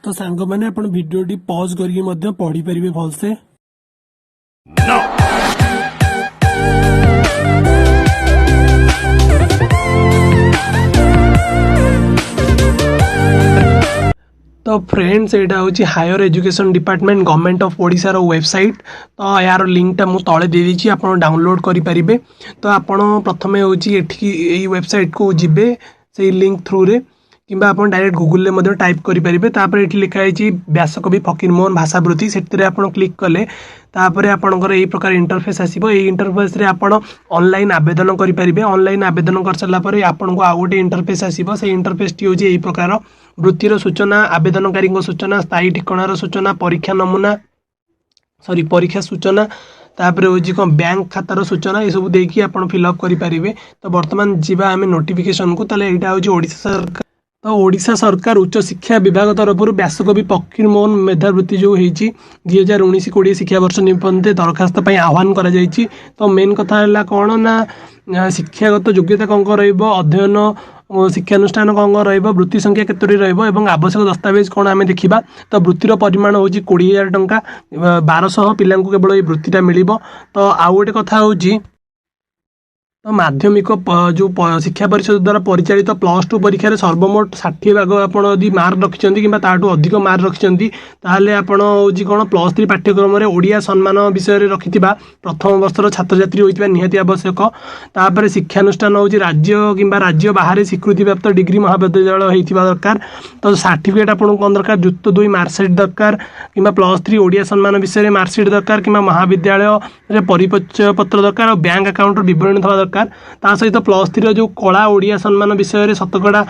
ତ ସାଙ୍ଗମାନେ, ଆପଣ ଭିଡ଼ିଓଟି ପଜ୍ କରିକି ମଧ୍ୟ ପଢ଼ିପାରିବେ ଭଲସେ। No! ତ ଫ୍ରେଣ୍ଡସ୍, ଏଇଟା ହେଉଛି Higher Education Department, Government of ଓଡ଼ିଶାର ୱେବସାଇଟ୍। ତ ଏହାର ଲିଙ୍କଟା ମୁଁ ତଳେ ଦେଇଦେଇଛି, ଆପଣ ଡାଉନଲୋଡ଼୍ କରିପାରିବେ। ତ ଆପଣ ପ୍ରଥମେ ହେଉଛି ଏଠିକି ଏଇ ୱେବସାଇଟ୍କୁ ଯିବେ ସେଇ ଲିଙ୍କ ଥ୍ରୁରେ, କିମ୍ବା ଆପଣ ଡାଇରେକ୍ଟ ଗୁଗୁଲରେ ମଧ୍ୟ ଟାଇପ୍ କରିପାରିବେ। ତାପରେ ଏଠି ଲେଖା ହେଇଛି ବ୍ୟାସକବି ଫକୀରମୋହନ ଭାଷାବୃତ୍ତି। ସେଥିରେ ଆପଣ କ୍ଲିକ୍ କଲେ ତାପରେ ଆପଣଙ୍କର ଏଇ ପ୍ରକାର ଇଣ୍ଟରଫେସ୍ ଆସିବ। ଏଇ ଇଣ୍ଟରଫେସ୍ରେ ଆପଣ ଅନଲାଇନ୍ ଆବେଦନ କରିପାରିବେ। ଅନଲାଇନ୍ ଆବେଦନ କରିସାରିଲା ପରେ ଆପଣଙ୍କୁ ଆଉ ଗୋଟେ ଇଣ୍ଟରଫେସ୍ ଆସିବ। ସେଇ ଇଣ୍ଟରଫେସ୍ଟି ହେଉଛି ଏଇ ପ୍ରକାର: ବୃତ୍ତିର ସୂଚନା, ଆବେଦନକାରୀଙ୍କ ସୂଚନା, ସ୍ଥାୟୀ ଠିକଣାର ସୂଚନା, ପରୀକ୍ଷା ନମୁନା, ସରି, ପରୀକ୍ଷା ସୂଚନା, ତାପରେ ହେଉଛି କ'ଣ ବ୍ୟାଙ୍କ ଖାତାର ସୂଚନା। ଏସବୁ ଦେଇକି ଆପଣ ଫିଲ୍ଅପ୍ କରିପାରିବେ। ତ ବର୍ତ୍ତମାନ ଯିବା ଆମେ ନୋଟିଫିକେସନକୁ। ତାହେଲେ ଏଇଟା ହେଉଛି ଓଡ଼ିଶା ସରକାର, ତ ଓଡ଼ିଶା ସରକାର ଉଚ୍ଚଶିକ୍ଷା ବିଭାଗ ତରଫରୁ ବ୍ୟାସକବି ଫକୀରମୋହନ ମେଧାବୃତ୍ତି ଯେଉଁ ହେଇଛି, 2019-20 ଶିକ୍ଷାବର୍ଷ ନିମନ୍ତେ ଦରଖାସ୍ତ ପାଇଁ ଆହ୍ୱାନ କରାଯାଇଛି। ତ ମେନ୍ କଥା ହେଲା କ'ଣ ନା ଶିକ୍ଷାଗତ ଯୋଗ୍ୟତା କ'ଣ କ'ଣ ରହିବ, ଅଧ୍ୟୟନ ଓ ଶିକ୍ଷାନୁଷ୍ଠାନ କ'ଣ କ'ଣ ରହିବ, ବୃତ୍ତି ସଂଖ୍ୟା କେତୋଟି ରହିବ ଏବଂ ଆବଶ୍ୟକ ଦସ୍ତାବିଜ କ'ଣ ଆମେ ଦେଖିବା। ତ ବୃତ୍ତିର ପରିମାଣ ହେଉଛି 20,000 ଟଙ୍କା। 1200 ପିଲାଙ୍କୁ କେବଳ ଏଇ ବୃତ୍ତିଟା ମିଳିବ। ତ ଆଉ ଗୋଟେ କଥା ହେଉଛି, ତ ମାଧ୍ୟମିକ ଯେଉଁ ଶିକ୍ଷା ପରିଷଦ ଦ୍ୱାରା ପରିଚାଳିତ +2 ପରୀକ୍ଷାରେ ସର୍ବମୋଟ 60 ଭାଗ ଆପଣ ଯଦି ମାର୍କ ରଖିଛନ୍ତି କିମ୍ବା ତାଠୁ ଅଧିକ ମାର୍କ ରଖିଛନ୍ତି, ତାହେଲେ ଆପଣ ହେଉଛି କ'ଣ +3 ପାଠ୍ୟକ୍ରମରେ ଓଡ଼ିଆ ସମ୍ମାନ ବିଷୟରେ ରଖିଥିବା ପ୍ରଥମ ବର୍ଷର ଛାତ୍ରଛାତ୍ରୀ ହୋଇଥିବା ନିହାତି ଆବଶ୍ୟକ। ତାପରେ ଶିକ୍ଷାନୁଷ୍ଠାନ ହେଉଛି ରାଜ୍ୟ କିମ୍ବା ରାଜ୍ୟ ବାହାରେ ସ୍ୱୀକୃତିପ୍ରାପ୍ତ ଡିଗ୍ରୀ ମହାବିଦ୍ୟାଳୟ ହେଇଥିବା ଦରକାର। ତ ସାର୍ଟିଫିକେଟ୍ ଆପଣଙ୍କୁ କ'ଣ ଦରକାର? ଯୁକ୍ତ 2 ମାର୍କସିଟ୍ ଦରକାର, କିମ୍ବା +3 ଓଡ଼ିଆ ସମ୍ମାନ ବିଷୟରେ ମାର୍କସିଟ୍ ଦରକାର, କିମ୍ବା ମହାବିଦ୍ୟାଳୟରେ ପରିଚୟ ପତ୍ର ଦରକାର ଆଉ ବ୍ୟାଙ୍କ ଆକାଉଣ୍ଟର ବିବରଣୀ ଥିବା ଦରକାର। ତା ସହିତ +3ର ଯେଉଁ କଳା ଓଡ଼ିଆ ସମ୍ମାନ ବିଷୟରେ ଶତକଡ଼ା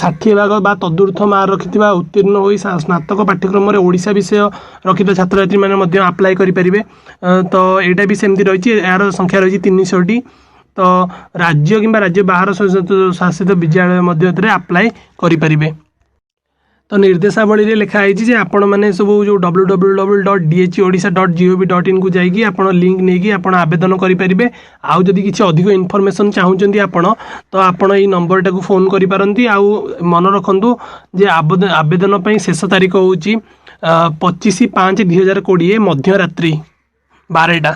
60 ଭାଗ ବା ତଦୁର୍ଦ୍ଧ୍ୱ ମାର୍କ ରଖିଥିବା ଉତ୍ତୀର୍ଣ୍ଣ ହୋଇ ସ୍ନାତକ ପାଠ୍ୟକ୍ରମରେ ଓଡ଼ିଶା ବିଷୟ ରଖିଥିବା ଛାତ୍ରଛାତ୍ରୀମାନେ ମଧ୍ୟ ଆପ୍ଲାଏ କରିପାରିବେ। ତ ଏଇଟା ବି ସେମିତି ରହିଛି। ଏହାର ସଂଖ୍ୟା ରହିଛି 300ଟି। ତ ରାଜ୍ୟ କିମ୍ବା ରାଜ୍ୟ ବାହାର ଶାସିତ ବିଦ୍ୟାଳୟ ମଧ୍ୟ ଏଥିରେ ଆପ୍ଲାଏ କରିପାରିବେ। ତ ନିର୍ଦ୍ଦେଶାବଳୀରେ ଲେଖା ହେଇଛି ଯେ ଆପଣମାନେ ସବୁ ଯେଉଁ www.dheodisha.gov.inକୁ ଯାଇକି ଆପଣ ଲିଙ୍କ ନେଇକି ଆପଣ ଆବେଦନ କରିପାରିବେ। ଆଉ ଯଦି କିଛି ଅଧିକ ଇନଫର୍ମେସନ୍ ଚାହୁଁଛନ୍ତି ଆପଣ, ତ ଆପଣ ଏଇ ନମ୍ବରଟାକୁ ଫୋନ୍ କରିପାରନ୍ତି। ଆଉ ମନେ ରଖନ୍ତୁ ଯେ ଆବେଦନ ପାଇଁ ଶେଷ ତାରିଖ ହେଉଛି 25/5/2020 ମଧ୍ୟରାତ୍ରି 12ଟା।